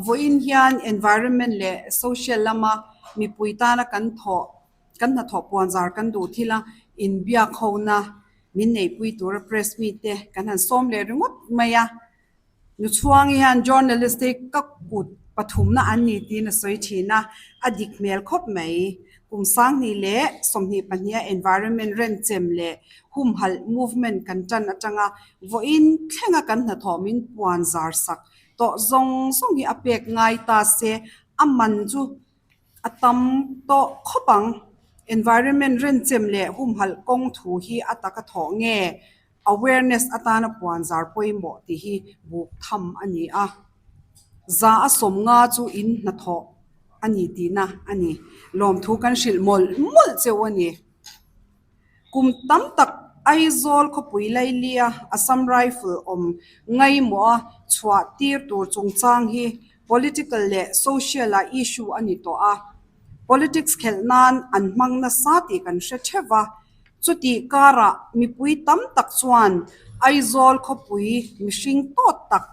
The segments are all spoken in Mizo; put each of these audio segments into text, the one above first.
Vawiin hian environment leh social lama mipui tana kan thawh kan hnathawh puanzar kan duh thil a, inbiak hona min neihpui tura press meet te kan han sawm leh ringawt mai a. Nuchhuangi hian journalist te ka kut pathumna an ni tiin a sawi thin a, a dik hmel khawp mai. Kum 20 le 22 a environment renchem leh humhalh movement kan tan atanga vawiin thlenga kan hnathawh min puan zar sak tawh zawng zawng hi a pek ngai ta se a man chu a tam tawh khawp ang. Environment renchem leh humhalh kawng thu hi a taka thawh nge Awareness atana puan zar pawimawh tih hi buk tham a ni a, 150 chu in hnathawh a ni tihna a ni. Lawmthu kan hrilh mawlh mawlh cheu a ni. Kum tam tak Aizawl khawpui Lailia Assam Rifle awm ngaimawha chhuah tir tur chungchang hi political leh social-ah issue a ni tawh a, politics khelh nan an hmang nasa tih kan hre theuh va. Chutih karah mipui tam tak chuan Aizawl khawpui mihring tawt tak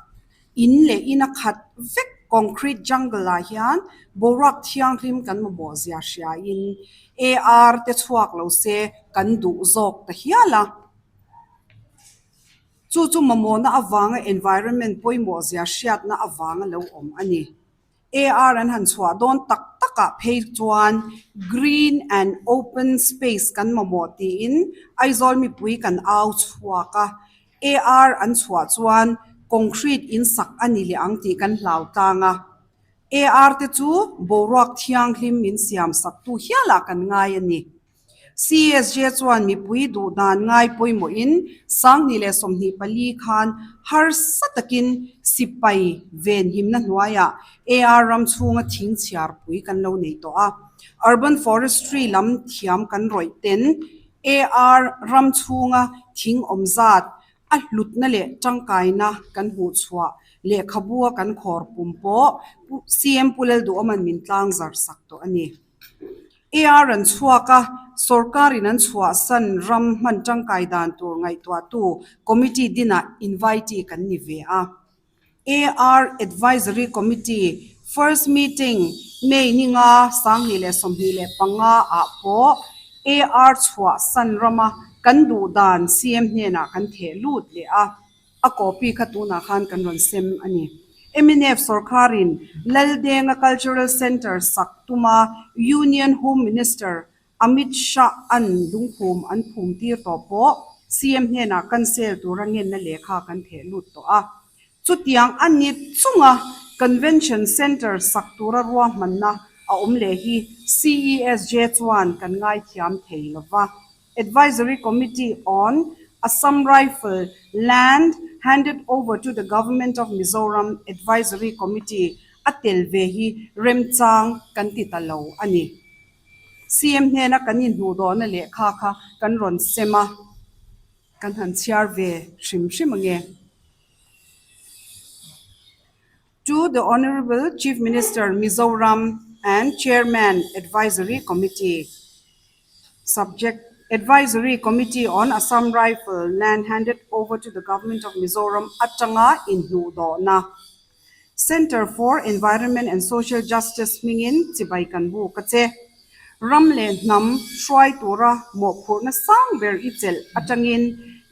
in leh in a khat vek concrete jungle ah hian boruak thianghlim kan mamawh zia hriain AR te chhuak lo se kan duh zawk ta hial a. Chu chu mamawhna avanga environment pawimawh zia hriatna avanga lo awm a ni. AR an han chhuah dawn tak takah phei chuan green and open space kan mamawh tiin Aizawl mipui kan au chhuak a, AR an chhuah chuan concrete in sak a ni leh ang tih kan hlau tlang a, AR te chu boruak thianghlim min siam saktu hialah kan ngai a ni. CSJ chuan mipui duh dan ngai pawimawhin 2024 khan harsa takin sipai venhimna hnuaiah AR ram chhunga thing chhiarpui kan lo nei tawh a. Urban Forestry lam thiam kan rawih ten AR ram chhunga thing awm zat a hlutna leh tangkaina kan hmuh chhuah lehkhabua kan khawr pum pawh CM Pu Lalduhawman min tlangzar sak tawh a ni. AR an chhuak a, sorkarin an chhuahsan ram hman tangkai dan tur ngaihtuahtu committee dinah invitee kan ni ve a. AR Advisory Committee first meeting May ni nga 2025 ah pawh AR chhuahsan rama kan duh dan CM hnenah kan theh lut leh a. A copy kha tunah khan kan rawn sem a ni. Mnf sorkarin Laldenga Cultural Centre sak tuma Union Home Minister Amit Shah an lungphum an phum tir tawh pawh CM hnenah cancel tura ngenna lehkha kan theh lut tawh a. Chutiang a ni chunga Convention Centre sak tura ruahmanna a awm leh hi CESJ chuan kan ngaithiam thei lova. Advisory Committee on Assam Rifle Land handed over to the Government of Mizoram Advisory Committee a tel ve hi remchang kan ti ta lo a ni. CM hnena kan inhnuhdawhna lehkha kha kan rawn sem a, kan han chhiar ve hrim hrim ange. To the Honourable Chief Minister Mizoram and Chairman Advisory Committee. Subject, Advisory Committee on Assam Rifle Land handed over to the Government of Mizoram atanga inhnuhdawhna Centre for Environment and Social Justice hmingin chibai kan buk a che. Ram leh hnam hruai tura mawhphurhna sang ber i chelh atangin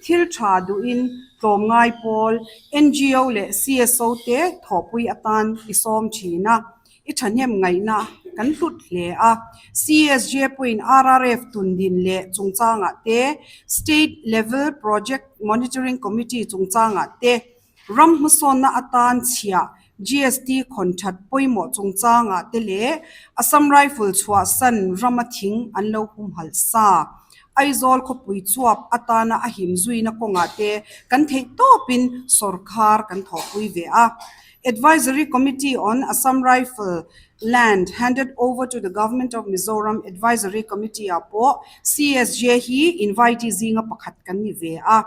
thil tha duhin tlawmngai pawl, ngo leh CSO te thawhpui atan i sawm thin a. I thahnem ngaihna kan hlut hle a. CSJ pawhin RRF tundin leh chungchangah te, State Level Project Monitoring Committee chungchangah te, ram hmasawnna atan chhiah GST khawn that pawimawh chungchangah te leh Assam Rifle chhuahsan rama thing an lo humhalh sa. Aizawl khawpui chuap atana a him zuina kawngah te kan theih tawpin sawrkhar kan thawhpui ve a. Advisory Committee on Assam Rifle Land handed over to the Government of Mizoram Advisory Committee ah pawh CSJ hi invitee zinga pakhat kan ni ve a.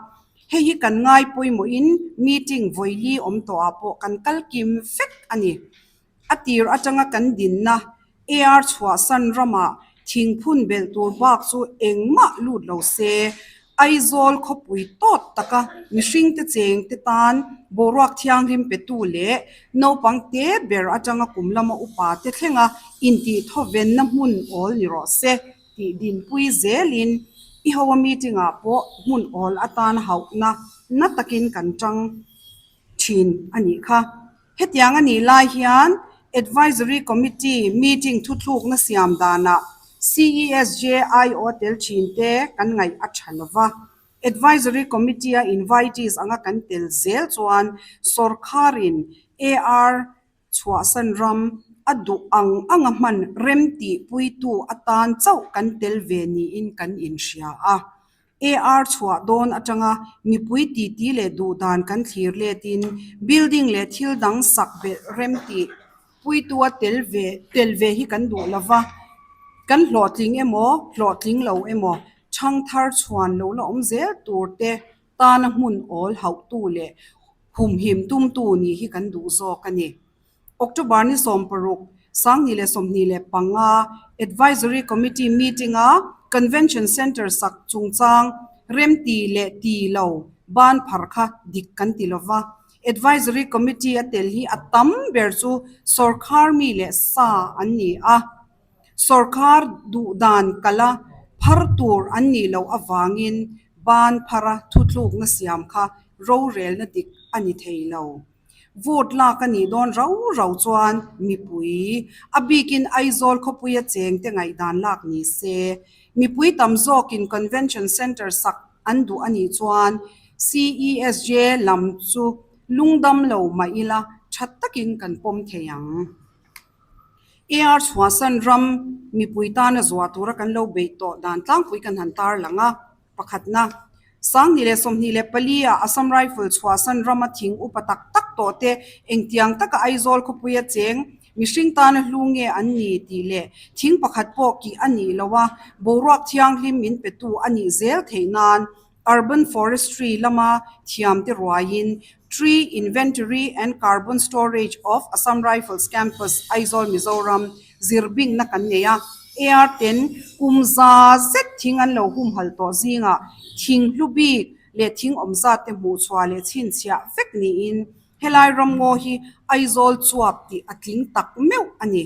Hei hi kan ngai pawimawhin meeting vawili awm tawh ah pawh kan kal kim vek a ni. A tir atanga kan dinna AR chhuahsan ramah thingphun belh tur bak chu engmah lut lo se. Aizawl khawpui tawt taka mihringte chengte tan boruak thianghlim petu leh naupang te ber atanga kum lama upa te thlenga intihthawenna hmun awl ni rawh se tih dinpui zelin i hoa meeting ah pawh hmun awl atan hauhna na takin kan tang thin a nih kha. Hetiang a nih lai hian Advisory Committee meeting thuthlukna siam danah CESJ aiawh a tel thin te kan ngaih a tha lo va. Advisory Committee-a invitees anga kan tel zel chuan sawrkharin AR chhuahsan ram a duh ang anga hman rem tihpuitu atan chauh kan tel ve niin kan inhria a. AR chhuah dawn atanga mipui titi leh duhdan kan thlir letin building leh thil dang sak belh rem tih puitua tel ve tel ve hi kan duh lo va, kan hlawhtling emaw hlawhtling lo emaw thangthar chhuan lo la awm zel tur te tana hmun awl hauhtu leh humhim tumtu nih hi kan duh zawk a ni. October ni 60, 2025 Advisory Committee meeting-a Convention Centre sak chungchang remti leh ti lo ban phar kha dik kan ti lo va. Advisory Committee a tel hi a tam ber chu sawrkhar mi leh sa an ni a. Sawrkhar duhdan kala phar tur an nih loh avangin ban phara thutlukna siam kha rorelna dik a ni thei lo. Vote lak a nih dawn rau rau chuan mipui, a bikin Aizawl khawpuia chengte ngaihdan lak ni se. Mipui tam zawkin Convention Centre sak an duh a nih chuan CESJ lam chu lungdam lo mah ila tha takin kan pawm thei ang. AR chhuahsan ram mipui tana zuah tura kan lo beih tawh dan tlangpui kan han tarlang a. Pakhatna, 2024 ah Assam Rifle chhuahsan rama thing upa tak tak tawh te engtiang taka Aizawl khawpuia cheng mihring tana hlu nge an ni tih leh thing pakhat pawh kih a nih loh a, boruak thianghlim min petu a nih zel theih nan Urban Forestry lama thiamte ruaiin Tree Inventory and Carbon Storage of Assam Rifles Campus, Aizawl, Mizoram zirbingna kan nei a. AR ten kum za zet thing an lo humhalh tawh zingah thing hlu bik leh thing awm zat te hmuhchhuah leh chhinchhiah vek niin helai ramngaw hi Aizawl chuap tih a tling tak meuh a ni.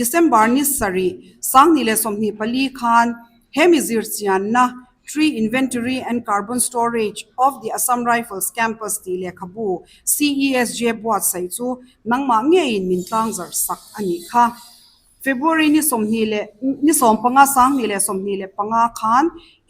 December ni sarih, 2024 khan he mi zirchianna Tree Inventory and Carbon Storage of the Assam Rifles Campus tih lehkhabu CESJ buatsaih chu nangmah ngeiin min tlangzarh sak a nih kha. February ni sawmhnih leh ni sawmpanga 2025 khan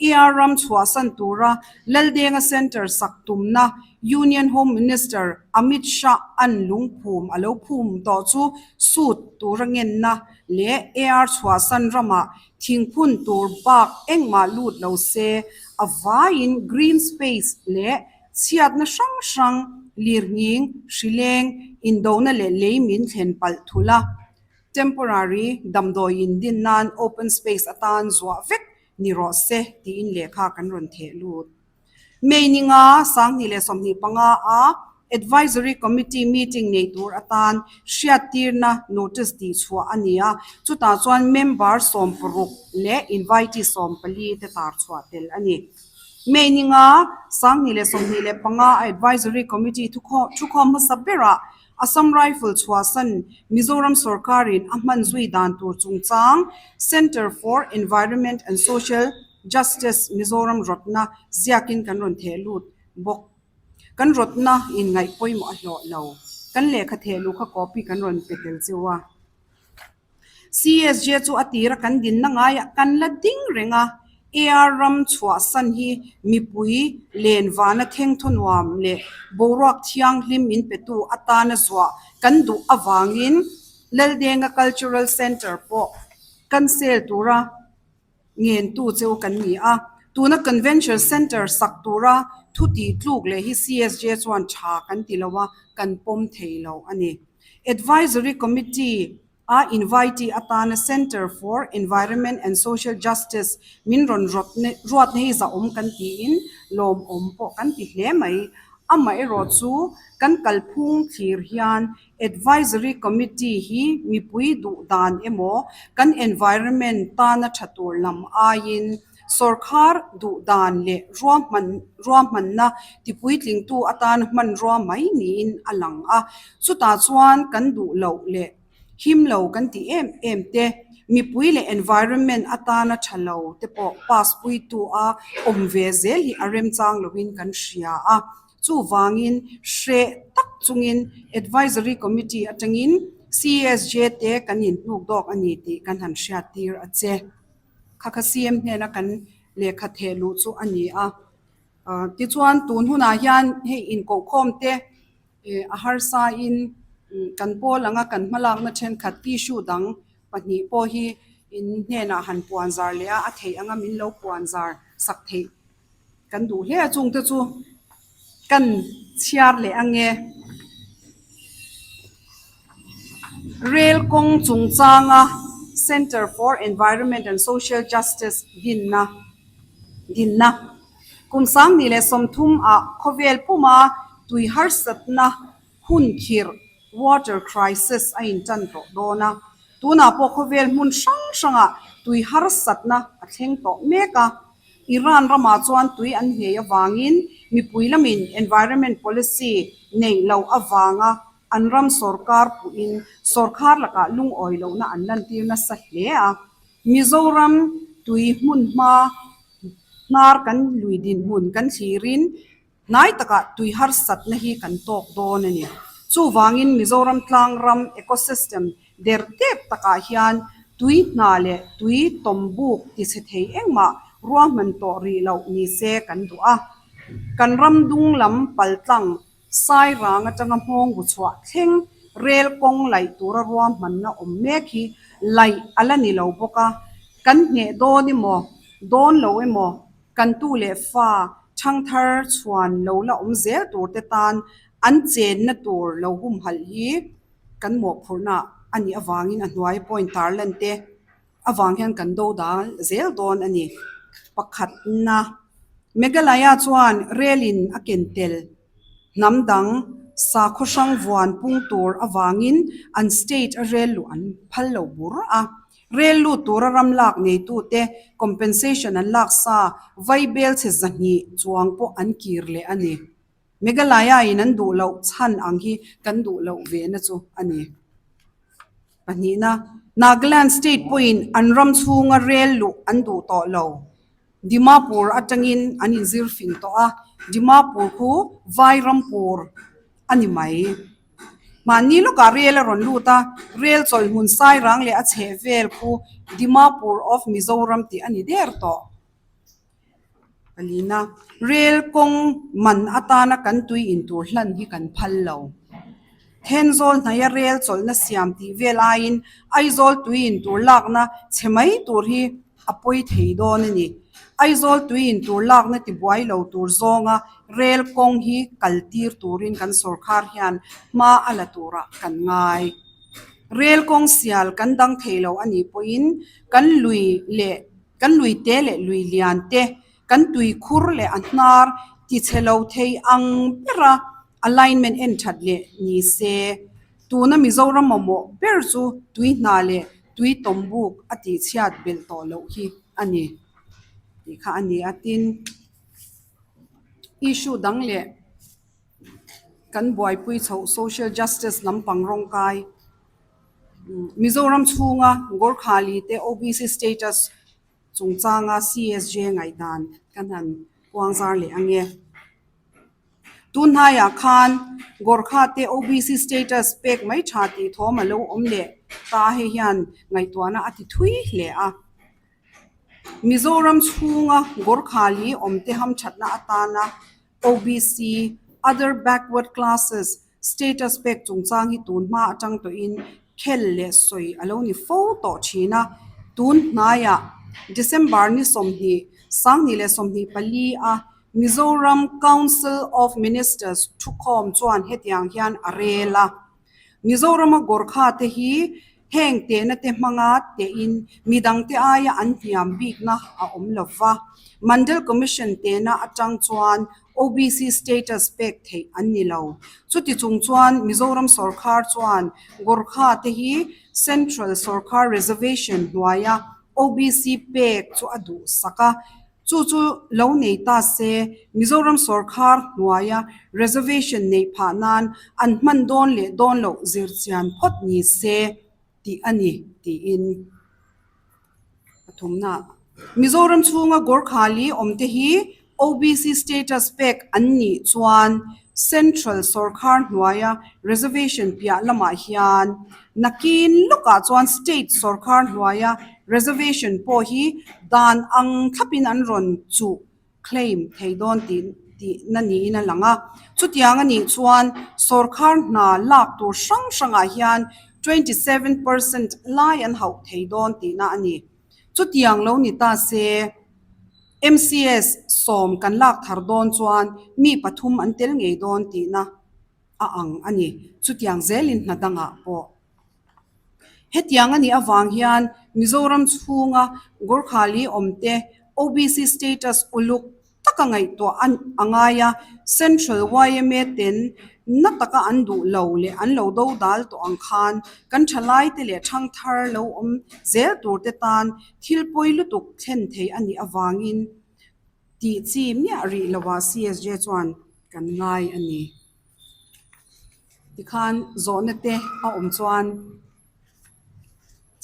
AR ram chhuahsan tura Laldenga Centre sak tumna Union Home Minister Amit Shah an lungphum a lo phum tawh chu sut tura ngenna leh AR chhuahsan ramah thingphun tur bak engmah lut lo se a vaiin green space leh chhiatna hrang hrang lirnghing, hrileng, indona leh lei min thlen palh thul a. Temporary damdawi in din nan open space atan zuah vek ni rawh se tiin lehkha kan rawn theh lut. May ni nga, 2025 a Advisory Committee meeting nei tur atan hriattirna notice tih chhuah a ni a, chutah chuan member 60 leh invitee 14 te tar chhuah tel a ni. May ni nga, 2025 a Advisory Committee thukhawm hmasa berah Assam Rifle chhuahsan Mizoram sorkarin a hman zui dan tur chungchang Centre for Environment and Social Justice Mizoram rawtna ziakin kan rawn theh lut bawk. Kan rawtna inngaih pawimawh a hlawh lo. Kan lehkha theh luh kha copy kan rawn pe tel cheu a. CSJ chu a tira kan dinna ngaiah kan la ding reng a, AR ram chhuahsan hi mipui len vana thengthaw nuam leh boruak thianghlim min petu atana zuah kan duh avangin Laldenga Cultural Centre pawh cancel tura ngentu cheu kan ni a. Tuna Convention Centre sak tura thu tih tluk leh hi CSJ chuan tha kan ti lo a, kan pawm thei lo a ni. Advisory Committee a invitee atana Centre for Environment and Social Justice min rawn ruatna hi zahawm kan tiin lawmawm pawh kan ti hle mai. Amaherawh chu kan kalphung thlir hian Advisory Committee hi mipui duh dan emaw kan environment tana tha tur lam aiin Sawrkhar duh dan leh ruahman ruahmanna tipuitlingtu atan hmanrua mai niin a lang a. Chutah chuan kan duh loh leh him lo kan tih em em te, mipui leh environment atana tha lo te pawh pass puitu a awm ve zel hi a remchang loin kan hria a. Chuvangin hreh tak chungin Advisory Committee atangin CSJ te kan inhnuk dawk a ni tih kan han hriat tir a che. Kha kha CM hnena kan lehkha theh luh chu a ni a. Tichuan tun hunah hian hei inkohkhawm te a harsa in kan pawl anga kan hmalakna thenkhat issue dang pahnih pawh hi in hnenah han puan zar leh a, a theih anga min lo puan zar sak theih Kan duh hle a chungte chu kan chhiar leh ange. Rail kawng chungchanga Centre for Environment and Social Justice dinna dinna kum 2030 ah khawvel puma tui harsatna hun khirh water crisis a intan tawh dawn a. Tunah pawh khawvel hmun hrang hrangah tui harsatna a thleng tawh mek a. Iran ramah chuan tui an nghei avangin mipui lamin environment policy neih loh avanga an ram sorkar puhin sorkar lakah lungawi lohna an lantir nasa hle a. Mizoram tui hmunhma hnar kan lui dinhmun kan thlirin Hnai takah tui harsatna hi kan tawk dawn a ni. Chuvangin Mizoram tlangram ecosystem der tep takah hian tui hna leh tui tawmbuk tichhe thei engmah ruahman tawh rih loh ni se kan duh a. Kan ram dung lam paltlang Sairang atanga hmawng bu chhuah thleng rel kawng laih tura ruahmanna awm mek hi laih a la ni lo bawk a, kan hneh dawn emaw dawn lo emaw Kan tu leh fa ṭhangthar chhuan lo la awm zel tur te tan an chenna tur lo humhalh hi kan mawhphurhna a nih avangin a hnuai point tarlan te avang hian kan do dal zel dawn a ni. Pakhatna, Meghalaya chuan rel in a ken tel hnam dang sakhaw hrang vuan pung tur avangin an state a rel luh an phal lo bur a. Rel lut tura ram lak neitute compensation an lak sa vaibel chhe 200 chuang pawh an kir leh a ni. Meghalaya in an duh loh chhan ang hi kan duh loh ve na chu a ni. Pahnihna, Nagaland state pawhin an ram chhunga rel luh an duh tawh lo. Dimapur atangin an inzir fing tawh a, Dimapur khu Vairampur a ni mai. Mahni lawkah rel a rawn lut a, rel chawlhmun Sairang leh a chheh vel khu Dimapur of Mizoram tih a ni der tawh. Palina, Rel kawng man atana kan tui in tur hlan hi kan phal lo. Thenzawl hnaia rel chawlhna siam tih vel aiin Aizawl tui in tur lakna chhe mai tur hi a pawi thei dawn a ni. Aizawl tui in tur lakna tibuai lo tur zawnga rel kawng hi kal tir turin kan sawrkhar hian hma a la turah kan ngai. Rel kawng sial kan dang thei lo a nih pawhin kan lui leh kan lui te leh lui lian te, kan tui khur leh a hnar tichhe lo thei ang bera alignment en that leh ni se. Tuna Mizoram mamawh ber chu tui hna leh tui tawmbuk a tihchhiat belh tawh loh hi a ni tih kha a ni a. Tin, issue dang leh kan buaipui chhoh social justice lampang rawngkai Mizoram chhunga Gorkhali te OBC status chungchanga CSJ ngaihdan kan han puangzar leh ange. Tun hnaiah khan Gorkha te OBC status pek mai tha tih thawm a lo awm leh ta hei hian ngaihtuahna a ti thui hle a. Mizoram chhunga Gorkha li awmte hamthatna atana OBC, Other Backward Classes, status pek chungchang hi tun hma atang tawhin khel leh sawi a lo ni fo tawh thin a. Tun hnaiah December ni 20, 2024 a Mizoram Council of Ministers thukhawm chuan hetiang hian a rel a, Mizorama Gorkha te hi heng tehna te hmanga tehin midangte aia an hniam bikna a awm lo va, Mandal Commission tehna atang chuan OBC status pek theih an ni lo. Chuti chung chuan Mizoram sawrkhar chuan Gorkha te hi Central sawrkhar reservation hnuaia OBC pek chu a duhsak a. Chu chu lo nei ta se, Mizoram sawrkhar hnuaia reservation neih phah nan an hman dawn leh dawn loh zir chian phawt ni se tih a ni, tiin pathumna. Mizoram chhunga Gorkhali awmte hi OBC status pek an nih chuan Central sawrkhar hnuaia reservation piah lamah hian nakin lawkah chuan State sawrkhar hnuaia reservation pawh hi dan ang thlapin an rawn chuh, claim, thei dawn tih tihna niin a lang a. Chutiang a nih chuan sawrkhar hna lak tur hrang hrangah hian 27% lai an hauh thei dawn tihna a ni. Chutiang lo ni ta se, MCS sawm kan lak thar dawn chuan mi pathum an tel ngei dawn tihna a ang a ni. Chutiang zelin hna dangah pawh. Hetiang a nih avang hian Mizoram chhunga Gorkhali awmte OBC status uluk taka ngaihtuah a ngai a, Central yma ten na taka an duh lo leh an lo do dal tawh ang khan kan thalaite leh thangthar lo awm zel turte tan thil pawi lutuk thlen thei a nih avangin tih chi miah rih lovah CSJ chuan kan ngai a ni. Tikhan zawhna te a awm chuan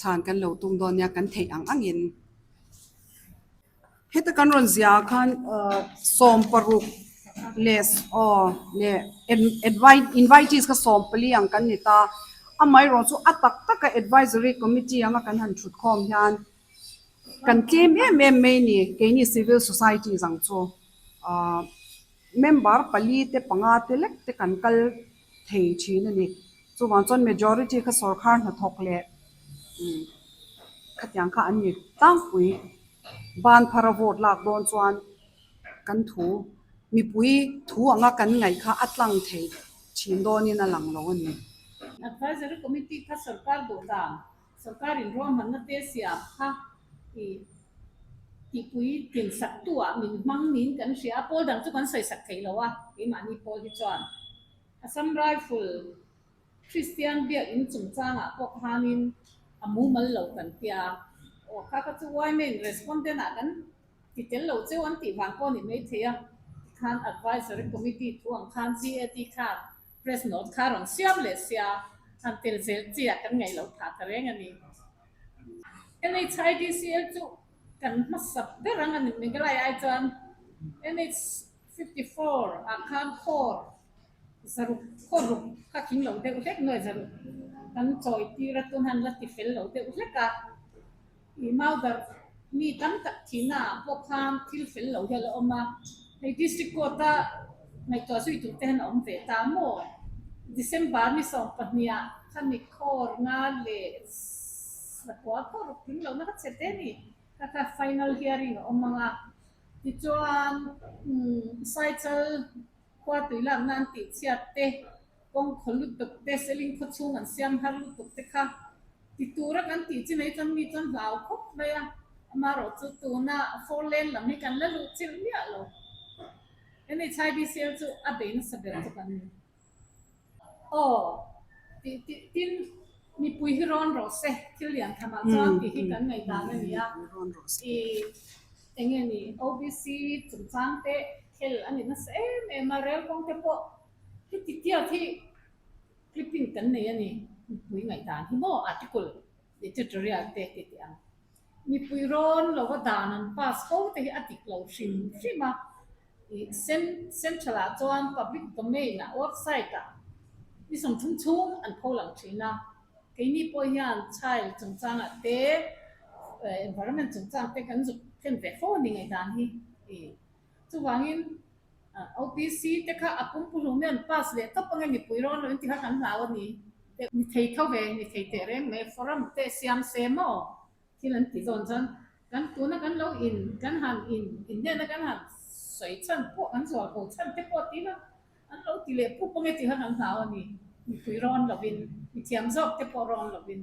chhan kan lo tum dawn nia kan theih ang angin. Heta kan rawn ziah ah khan 16 leh aw leh invitees kha 14 ang kan ni ta. Amaherawh chu a tak taka advisory committee anga kan han thut khawm hian kan tlem em em mai a ni keini civil society ang chu ah member pali te panga te lek te kan kal thei thin a ni. Chuvang chuan majority kha sawrkhar hnathawk leh khatiang kha an ni tlangpui. Ban phara vote lak dawn chuan kan thu mipui thu anga kan ngaih kha a tlang thei thin dawnin a lang lo a ni. Advisory Committee kha sawrkar duh dan, sawrkarin ruahmanna te siam kha i tihpui tinsak tu ah min hmang niin kan hria a, pawl dang chu kan sawisak thei lo a, keimahni pawl hi chuan Assam Rifle Kristian biakinn chungchangah pawh khanin a mumal lo kan tia. Aw kha kha chu yma in respondent ah kan ti tel lo cheu an tih vang pawh a ni maithei a, tikhan advisory committee thu ang khan GAT khan press note kha rawn siam leh sia, han tel zel chi ah kan ngaih loh phah ta reng a ni. NHIDCL chu kan hmasa ber ang a ni Meghalaya ai chuan NH 54 ah khan khawr Zaruk khaw ruk kha tling lo deuh hlek nuai zaruk kan chawi tir a tun han la ti fel lo deuh hlek a, ih maudarh mi tam tak thihna ah pawh khan thil fel lo hi a la awm a, hei district court a ngaihtuah zui tur te hian a awm ve ta maw? December ni 12 ah khami khawr nga leh zakua khaw ruk tling lohna kha chhe te a ni, kha kha final hearing a awm ang a, tichuan Saichal Khua tui lakna an tih chhiat te, kawng khaw lutuk te, seling khaw chhung an siam har lutuk te kha ti tura kan tih chi mai chuan mi chuan hlau khawp mai a, amaherawh chu tuna four lane lam hi kan la luh chilh miah lo. NHIDCL chu a bei nasa ber chu kan ni. Aw, tih tih tin mipui hi rawn rawh se, thil lian thamah chuan tih hi kan ngaihdan a ni a, ih eng nge ni OBC chungchang te khel a ni nasa em em a, rel kawng te pawh heti tiat hi clipping kan nei a ni, mipui ngaihdan hi maw article editorial te ti tih ang. Mipui rawn lova dan an pass fo te hi a dik lo hrim hrim a, ih central ah chuan public domain ah website ah ni 30 chhung an pho lang thin a, keini pawh hian child chungchang ah te environment chungchang te kan zuk thlen ve fo a ni ngaihdan hi ih chuvangin OPC te kha a pumpuhlum hi an pass leh tawp ange mipui rawn lo in ti kha kan hlau a ni. Ni thei tho ve, ni thei teh reng mai, forum te siam se maw thil an ti zawn chuan kan tuna kan lo in, kan han in, inhnena kan han sawi chhan pawh kan zual ko chhan te pawh tih la an lo ti leh pup ange tih kha kan hlau a ni, mipui rawn lovin, mithiam zawk te pawh rawn lovin.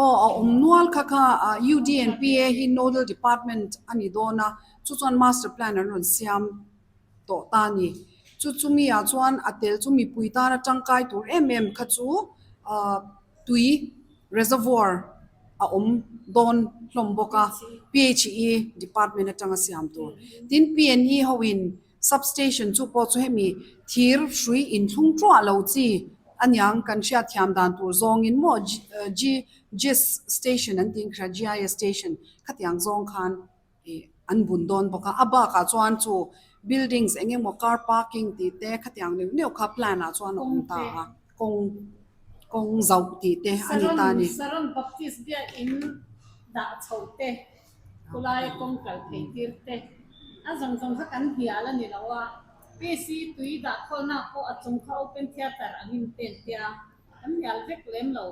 Aw a awm nual kha kha UDNPA hi nodal department a ni dawn a, chu chuan master plan an rawn siam tawh ta a ni. Chu chumi ah chuan a tel chu mipui tana tangkai tur em em kha chu tui reservoir a awm dawn hlawm bawk a, PHE department atanga siam tur. Tin, PNE hoin substation chu pawh chu hemi thir hrui inthlung tuah lo chi aniang kan hriatthiam dan tur zawngin maw GIS station an tih kha GIS station khatiang zawng khan ih an bun dawn bawk a, a bakah chuan chu buildings eng emaw car parking tih te khatiang neuh neuh kha plan ah chuan a awm ta a, kawng kawng zauh tih te a ni ta a ni. Saron Baptist biakin dah chho te, khawlaia kawng kal thei tir te a zawng zawng kha kan hnial a ni lo a, PC tui dah khawlna pawh a chung kha open theatre angin pen tia kan hnial vek lem lo.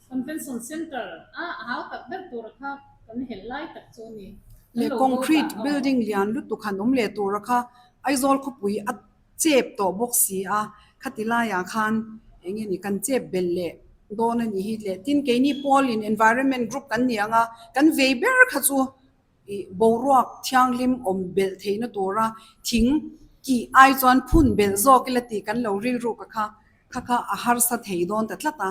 Convention Centre a hau tak ber tura kha kan helh lai tak chu a ni. Kan Leh lo concrete bo ta aw. building lian lutuk han awm leh tura kha Aizawl khawpui a chep tawh bawk si a, khati laiah khan eng nge ni kan chep belh leh dawn a nih hi leh tin keini pawlin environment group kan ni ang a, kan vei ber kha chu Ih boruak thianghlim awm belh theihna tura thing kih ai chuan phun belh zawk ila tih kan lo rilru ka kha kha kha a harsa thei dawn ta tlat a.